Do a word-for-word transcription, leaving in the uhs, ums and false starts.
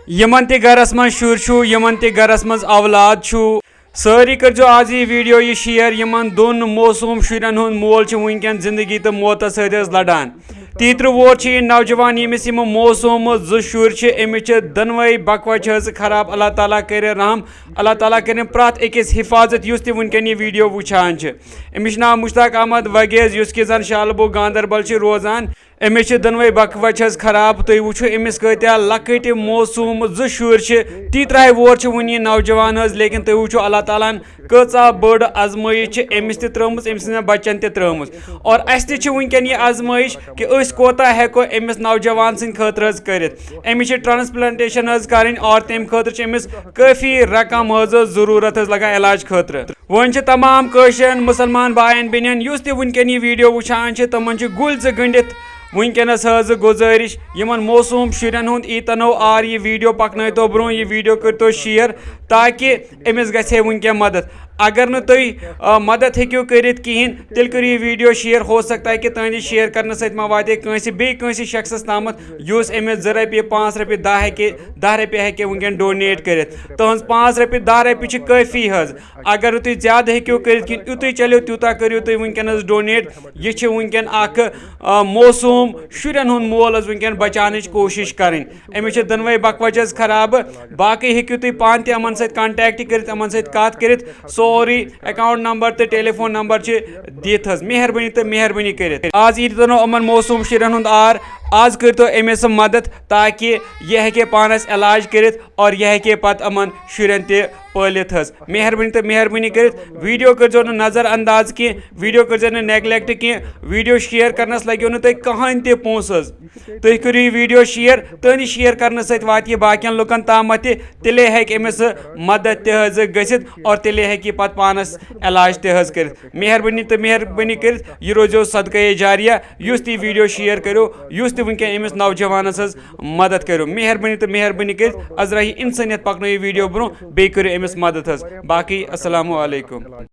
یِمن تہِ گرس منٛز شُرۍ چھُ، یِمن تہِ گرس منٛز اولاد چھُ، سٲری کٔرۍزیو آز یہِ ویڈیو یہِ شیئر۔ یِمن دۄن معصوم شُرٮ۪ن ہُنٛد مول چھُ وٕنکٮ۪ن زندگی تہٕ موتس سۭتۍ حظ لڑان۔ تیترٕ وُہُر چھُ یہِ نوجوان، ییٚمِس یِم معصوم زٕ شُرۍ چھِ، أمِس چھِ دۄنوَے بکوچہِ حظ خراب۔ اللہ تعالیٰ کٔرِنۍ رحم، اللہ تعالیٰ کٔرِنۍ پرٛٮ۪تھ أکِس حفاظت، یُس تہِ وٕنکٮ۪ن یہِ ویڈیو وٕچھان چھِ۔ أمِس چھُ ناو مشتاق احمد وگیز، یُس کہِ زن شالہٕ بوگ گاندربل چھِ روزان۔ أمِس چھِ دۄنوَے بکوچہِ حظ خراب۔ تُہۍ وٕچھِو أمِس کۭتیٛاہ لۄکٕٹۍ معصوم زٕ شُرۍ چھِ۔ تیترٕہَے وُہُر چھِ وُنہِ یہِ نوجوان حظ، لیکن تُہۍ وٕچھِو اللہ تعالیٰ ہن کۭژاہ بٔڑ آزمٲیش چھِ أمِس تہِ ترٲومٕژ، أمۍ سٕنٛدٮ۪ن بچن تہِ ترٲومٕژ۔ اور اَسہِ تہِ چھِ وٕنکٮ۪ن یہِ آزمٲیش کہِ أسۍ کوتاہ ہٮ۪کو أمِس نوجوان سٕنٛدِ خٲطرٕ حظ کٔرِتھ۔ أمِس چھِ ٹرانسپلانٹیشن حظ کرٕنۍ اور تَمہِ خٲطرٕ چھِ أمِس کٲفی رقم حظ ضروٗرت حظ لگان علاج خٲطرٕ۔ وۄنۍ چھِ تمام کٲشرٮ۪ن مسلمان باین بیٚنٮ۪ن، یُس تہِ وٕنکٮ۪ن یہِ ویڈیو وٕچھان چھِ، تِمن چھِ گُلۍ زٕ گٔنڈِتھ وٕنکٮ۪نس حظ گُزٲرِش، یِمن معصوم شُرٮ۪ن ہُنٛد ییٖتن نو آر یہِ ویڈیو پکنٲیتو برونٛہہ، یہِ ویڈیو کٔرتو شیئر، تاکہِ أمِس گژھِ ہے وٕنکٮ۪ن مدد۔ اگر نہٕ تُہۍ، آ، مدد ہیٚکِو کٔرِتھ کِہیٖنۍ، تیٚلہِ کٔرِو یہِ ویڈیو شیئر۔ ہو سکتا ہے کہِ تُہنٛدِ شیئر کرنہٕ سۭتۍ ما واتہِ کٲنٛسہِ بیٚیہِ کٲنٛسہِ شخصس تامتھ، یُس أمِس زٕ رۄپیہِ، پانٛژھ رۄپیہِ، دَہ ہیٚکہِ، دَہ رۄپیہِ ہیٚکہِ وٕنکٮ۪ن ڈونیٹ کٔرِتھ۔ تُہنٛز پانٛژھ رۄپیہِ، دَہ رۄپیہِ چھِ کٲفی حظ۔ اگر نہٕ تُہۍ زیادٕ ہیٚکِو کٔرِتھ کِہیٖنۍ، یُتُے چلیو، تیوٗتاہ کٔرِو تُہۍ وٕنکٮ۪نس ڈونیٹ۔ یہِ چھِ وٕنکٮ۪ن اکھ، آ، معصوم شُرٮ۪ن ہُنٛد مول حظ وٕنکٮ۪ن بچاونٕچ کوٗشِش کرٕنۍ۔ أمِس چھِ دۄنوَے بکوچہِ حظ خراب۔ باقٕے ہیٚکِو تُہۍ پانہٕ تہِ یِمن سۭتۍ contact کٔرِتھ، یِمن سۭتۍ کتھ کٔرِتھ۔ سورُے account number تہٕ telephone number چھِ دِتھ حظ۔ مہربٲنی تہٕ مہربٲنی کٔرِتھ۔ آز ییٖتِتن نو یِمن معصوم شُرٮ۪ن ہُنٛد آر، آز کٔرۍتو أمِس مدد تاکہِ یہِ ہیٚکہِ پانس علاج کٔرِتھ اور یہِ ہیٚکہِ پتہٕ یِمن شُرٮ۪ن تہِ پٲلِتھ حظ۔ مہربٲنی تہٕ مہربٲنی کٔرِتھ ویڈیو کٔرۍزیو نہٕ نظر انداز کینٛہہ، ویڈیو کٔرۍزیو نہٕ neglect کینٛہہ، ویڈیو شیئر کرنس لگیو نہٕ تۄہہِ کٕہٕنۍ تہِ پونٛسہٕ حظ۔ تُہۍ کٔرِو یہِ ویڈیو شیئر، تُہٕنٛدِ شیئر کرنہٕ سۭتۍ واتہِ یہِ باقین لُکن تامتھ تہِ، تیٚلے ہیٚکہِ أمِس مدد تہِ حظ گٔژھِتھ اور تیٚلے ہیٚکہِ یہِ پتہٕ پانس علاج تہِ حظ کٔرِتھ۔ مہربٲنی تہٕ مہربٲنی کٔرِتھ یہِ روزیو صدقے جاریہ، یُس تہِ یہِ ویڈیو شیئر کٔرِو، یُس تہِ وٕنکٮ۪ن أمِس نوجوانس حظ مدد کٔرِو۔ مہربٲنی تہٕ مہربٲنی کٔرِتھ از راہی انسٲنیت پکنٲیِو ویڈیو برونٛہہ، بیٚیہِ کٔرِو أمِس مدد حظ۔ باقٕے السلام علیکم۔